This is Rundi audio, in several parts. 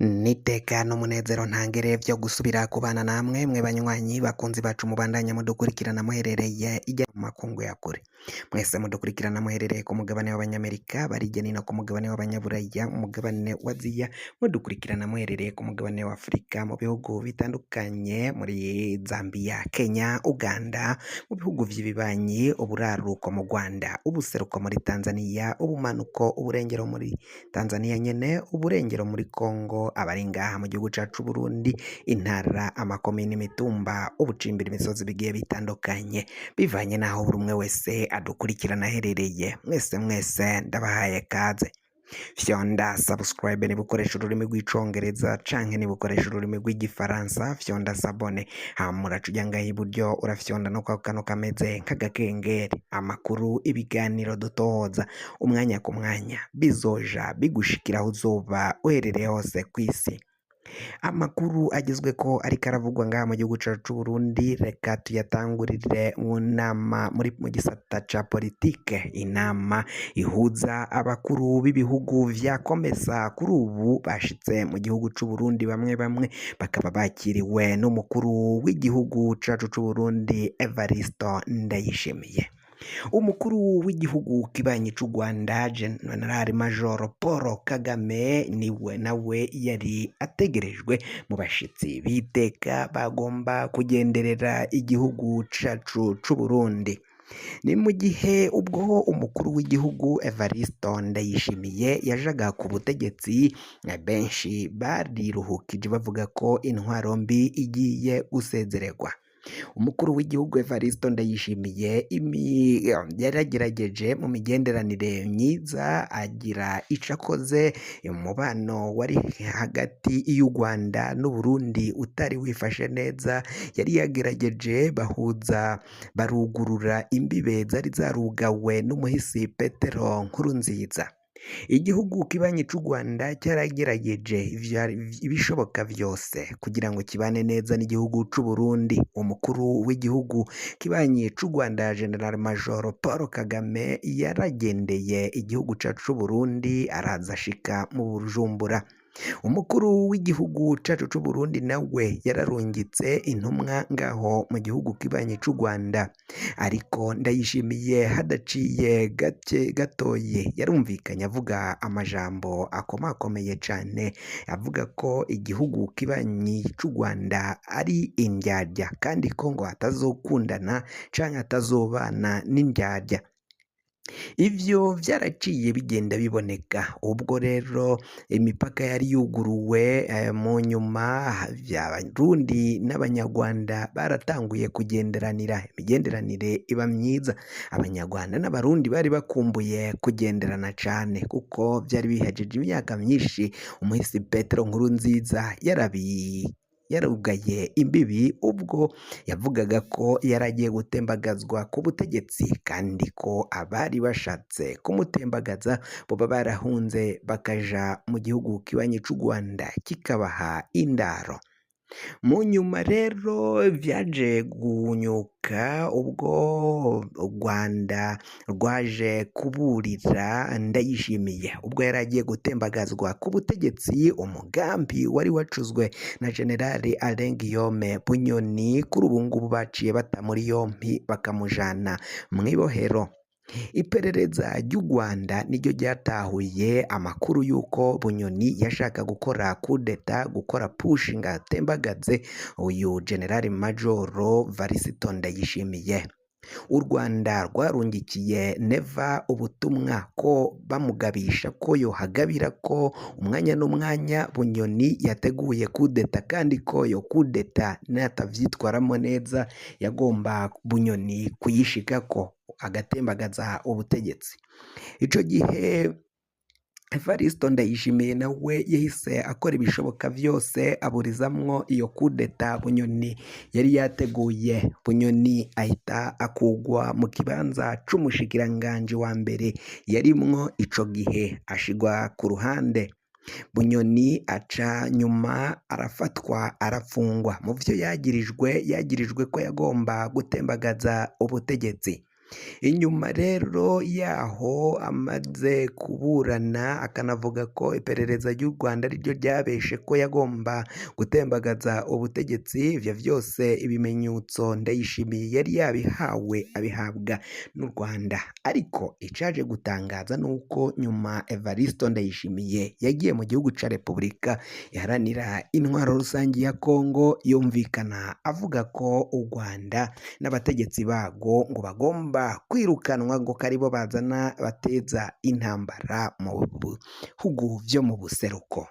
N'iteka n'umunezero ntangere vyo gusubira kubana namwe mwe banywanyi bakunzi bacu mubandanya mudukurikirana muherereye ijya mu makungu ya kure. Mwese mudukurikirana muherereye ku mugabane w'abanyamerika, barigeni no ku mugabane w'abanyaburaya, umugabane wa Aziya, mudukurikirana muherereye ku mugabane wa Afurika mu bihugu bitandukanye muri Zambia, Kenya, Uganda, mu bihugu vy'ibibanyi, uburaruko mu Rwanda, ubuseruko muri Tanzania, ubumanuko, uburengero muri Tanzania nyene, uburengero muri Congo, abari ngaha mu gihugu cacu Burundi, intara, amakomine, imitumba, ubucimbira imisozi bigiye bitandukanye, bivanye n'aho buri umwe wese adukurikirana aherereye. Mwese mwese ndabahaye kaze. Fyonda subscribe niba ukoresha ururimi rw'icongereza canke niba ukoresha ururimi rw'igifaransa, fyonda s'abonner. Hama uraca uja ngaha iburyo urafyonda no kwa kano kameze nk'agakengeri. Amakuru, ibiganiro dutoza umwanya ku mwanya bizoja bigushikira aho uzoba uherereye hose kw'isi. Amakuru agezweko ariko aravugwa ngaha mu gihugu cacu c'Uburundi, reka tuyatangurire mu nama muri mu gisata ca politike, inama ihuza abakuru b'ibihugu vya COMESA kuri ubu bashitse mu gihugu c'Uburundi, bamwe bamwe bakaba bakiriwe n'umukuru w'igihugu cacu c'Uburundi Evaristo Ndayishimiye. Umukuru w'igihugu kibanyi c'u Rwanda General Major Paul Kagame niwe nawe yari ategerejwe mu bashitsi b'iteka bagomba kugenderera igihugu cacu c'Uburundi. Ni mu gihe ubwo umukuru w'igihugu Evaristo Ndayishimiye yajaga ku butegetsi, benshi bariruhukije bavuga ko intwaro mbi igiye gusezererwa. Umukuru w'igihugu Evaristo Ndayishimiye yaragerageje mu migenderanire myiza agira ico akoze, umubano wari hagati y'u Rwanda n'Uburundi utari wifashe neza, yari yagerageje bahuza barugurura imbibe zari zarugawe n'umuhisi Petero Nkurunziza. Igihugu kibanyi c'u Rwanda cyaragerageje ibishoboka vyose kugira ngo kibane neza n'igihugu c'Uburundi. Umukuru w'igihugu kibanyi c'u Rwanda General Major Paul Kagame yaragendeye igihugu cacu c'Uburundi araza ashika mu Bujumbura. Umukuru w'igihugu cacu c'Uburundi nawe yararungitse intumwa ngaho mu gihugu kibanyi c'u Rwanda, ariko Ndayishimiye hadaciye gake gatoye yarumvikanye avuga amajambo akomakomeye cane, avuga ko igihugu kibanyi c'u Rwanda ari indyarya kandi ko ngo atazokundana canke atazobana n'indyarya. Ivyo vyaraciye bigenda biboneka ubwo rero imipaka yari yuguruwe mu nyuma abarundi n'abanyarwanda baratanguye kugenderanira, imigenderanire iba myiza. Abanyarwanda n'abarundi bari bakumbuye kugenderana cane kuko vyari bihejeje imyaka myinshi umuhisi Petero Nkurunziza yarugaye imbibi ubwo yavugaga ko yari agiye gutembagazwa ku butegetsi kandi ko abari bashatse kumutembagaza boba barahunze bakaja mu gihugu kibanyi c'u Rwanda kikabaha indaro. Mu nyuma rero vyaje guhunyuka ubwo u Rwanda rwaje kuburira Ndayishimiye ubwo yari agiye gutembagazwa ku butegetsi, umugambi wari wacuzwe na General Alain Guillaume Bunyoni, kuri ubu ngubu baciye bata muri yompi bakamujana mw'ibohero. Iperereza ry'u Rwanda niryo ryatahuye amakuru y'uko Bunyoni yashaka gukora kudeta, gukora push ngo atembagaze uyu General Major Varisito Ndayishimiye. U Rwanda rwarungikiye Neva ubutumwa ko bamugabisha ko yohagabira ko umwanya n'umwanya Bunyoni yateguye kudeta kandi ko yo kudeta natavyitwaramo neza yagomba Bunyoni kuyishikako agatembagaza ubutegetsi. Ico gihe Evaristo Ndayishimiye nawe yahise akora ibishoboka vyose aburizamwo iyo kudeta Bunyoni yari yateguye. Bunyoni ahita akugwa mu kibanza c'umushikiranganji wa mbere yarimwo ico gihe ashigwa ku ruhande. Bunyoni aca nyuma arafatwa arafungwa. Mu vyo yagirijwe, yagirijwe ko yagomba gutembagaza ubutegetsi. Inyuma rero yaho amaze kuburana akanavuga ko iperereza ry'u Rwanda ariryo ryabeshe ko yagomba gutembagaza ubutegetsi, ivyo vyose ibimenyetso Ndayishimiye yari yabihawe abihabwa n'u Rwanda. Ariko icaje gutangaza nuko nyuma Evaristo Ndayishimiye yagiye mu gihugu ca Repubulika Iharanira Intwaro Rusangi ya Kongo, yumvikana avuga ko u Rwanda n'abategetsi barwo ngo bagomba kwirukanwa ngo ko aribo bazana bateza intambara mu bihugu vyo mu buseruko.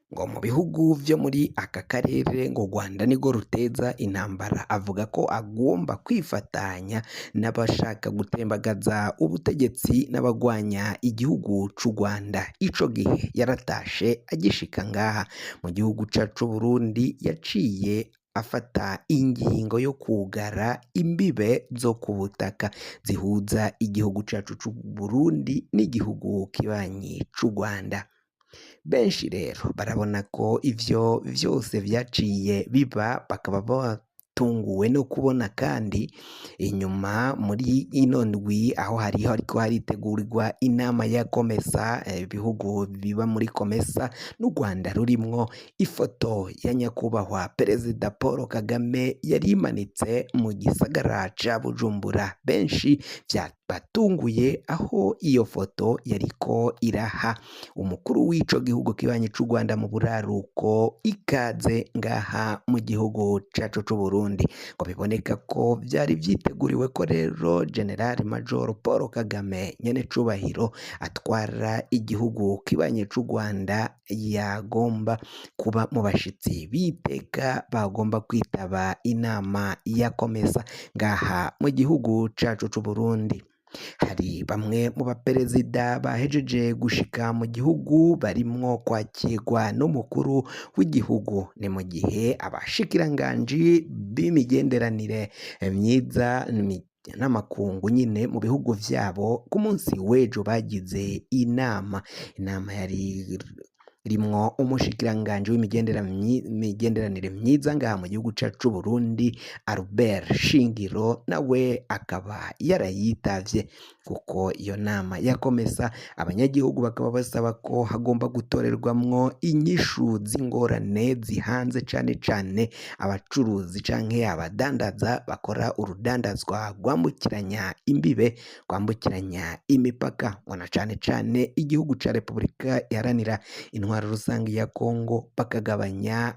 Ngo mu bihugu vyo muri aka karere ngo Rwanda nirwo ruteza intambara, avuga ko agomba kwifatanya n'abashaka gutembagaza ubutegetsi n'abagwanya igihugu c'u Rwanda. Ico gihe yaratashe agishika ngaha mu gihugu cacu c'Uburundi, yaciye afata ingingo yo kugara imbibe zo ku butaka zihuza igihugu cacu c'Uburundi n'igihugu kibanyi c'u Rwanda. Benshi rero barabona ko ivyo vyose vyaciye biba, bakaba batunguwe no kubona kandi inyuma muri ino ndwi aho hari hariko haritegurirwa inama ya Komesa, ibihugu biba muri Komesa n'u Rwanda rurimwo, ifoto ya nyakubahwa Perezida Paul Kagame yari imanitse mu gisagara ca Bujumbura. Benshi vyabatunguye aho iyo foto yariko iraha umukuru w'ico gihugu kibanyi c'u Rwanda mu buraruko ikaze ngaha mu gihugu cacu c'Uburundi. Ngo biboneka ko vyari vyiteguriwe ko rero General Major Paul Kagame nyene cubahiro atwara igihugu kibanyi c'u Rwanda yagomba kuba mu bashitsi b'iteka bagomba kwitaba inama ya Komesa ngaha mu gihugu cacu c'Uburundi. Hari bamwe mu baperezida bahejeje gushika mu gihugu barimwo kwakirwa n'umukuru w'igihugu, ni mu gihe abashikiranganji b'imigenderanire myiza n'amakungu nyine mu bihugu vyabo ku munsi w'ejo bagize inama, inama yari irimwo umushikiranganji w'imigenderanire myiza ngaha mu gihugu cacu c'Uburundi Albert Shingiro, nawe akaba yarayitavye kuko iyo nama yakomeza abanyagihugu bakaba basaba ko hagomba gutorerwamwo inyishu z'ingorane zihanze cane cane abacuruzi canke abadandaza bakora urudandazwa rwambukiranya imbibe, rwambukiranya imipaka, ngo na cane cane igihugu ca Repubulika Iharanira Intwaro Rusangi ya Kongo, bakagabanya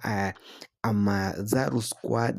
za ruswa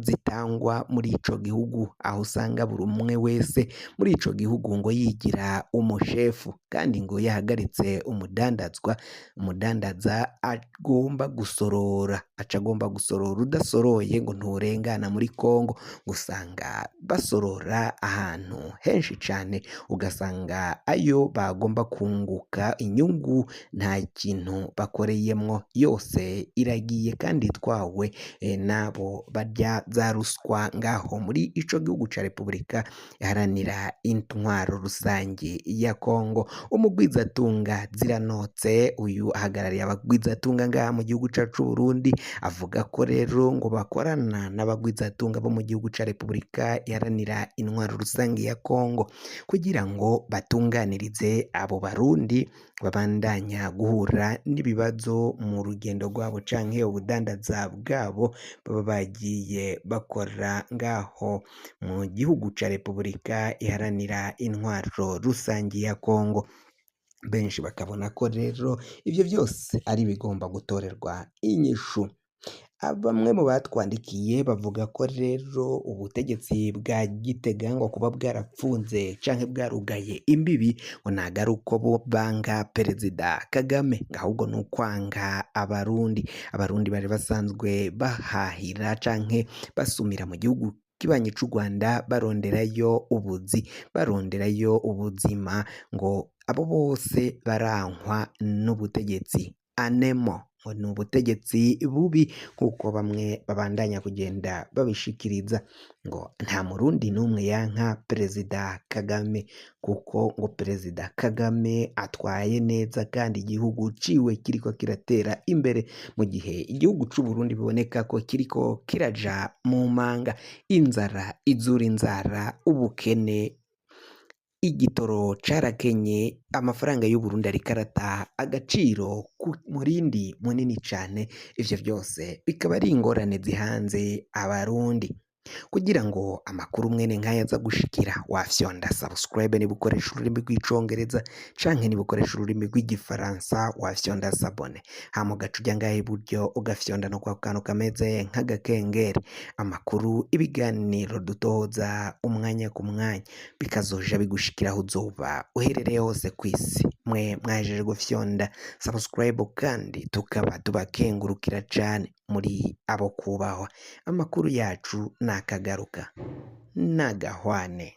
zitangwa muri ico gihugu, aho usanga buri umwe wese muri ico gihugu ngo yigira umushefu, kandi ngo yahagaritse umudandazwa, umudandaza agomba gusorora, aca agomba gusorora, udasoroye ngo nturengana muri Kongo, usanga basorora ahantu henshi cane, ugasanga ayo bagomba kunguka inyungu nta kintu bakoreyemwo, yose iragiye kandi itwawe n'abo barya za ruswa ngaho muri ico gihugu ca Repubulika Iharanira Intwaro Rusangi ya Kongo. Umugwizatunga Ziranotse, uyu ahagarariye abagwizatunga ngaha mu gihugu cacu c'Uburundi, avuga ko rero ngo bakorana n'abagwizatunga bo mu gihugu ca Repubulika Iharanira Intwaro Rusangi ya Kongo kugira ngo batunganirize abo Barundi babandanya guhura n'ibibazo mu rugendo rwabo canke ubudandaza bwabo baba bagiye bakora ngaho mu gihugu ca Repubulika Iharanira Intwaro Rusangi ya Kongo. Benshi bakabona ko rero ivyo vyose ari bigomba gutorerwa inyishu. Bamwe mu batwandikiye bavuga ko rero ubutegetsi bwa Gitega ngo kuba bwarapfunze canke bwarugaye imbibi ngo ntago ari uko bo banga Perezida Kagame, ngo ahubwo ni ukwanga Abarundi. Abarundi bari basanzwe bahahira canke basumira mu gihugu kibanyi c'u Rwanda baronderayo ubuzi, baronderayo ubuzima, ngo abo bose barankwa n'ubutegetsi anemo. Ngo ni ubutegetsi bubi nk'uko bamwe babandanya kugenda babishikiriza. Ngo nta murundi n'umwe yanka Perezida Kagame, kuko ngo Perezida Kagame atwaye neza kandi igihugu ciwe kiriko kiratera imbere, mu gihe igihugu c'Uburundi biboneka ko kiriko kiraja mu manga. Inzara izura inzara, ubukene, igitoro carakenye, amafaranga y'Uburundi ariko arata agaciro ku murindi munini cane. Ivyo vyose bikaba ari ingorane zihanze abarundi. Kugira ngo amakuru mwene nk'aya aza gushikira, wafyonda subscribe niba ukoresha ururimi rw'icongereza, canke niba ukoresha ururimi rw'igifaransa wafyonda s'abonner, hama ugaca uja ngaha iburyo ugafyonda no kwa kantu kameze nk'agakengeri. Amakuru, ibiganiro dutoza umwanya ku mwanya bikazoja bigushikira aho uzoba uherereye hose kw'isi. Mwe mwahejeje gufyonda subscribe kandi tukaba tubakengurukira cane, muri abo kubahwa. Amakuru yacu nakagaruka nagahwane.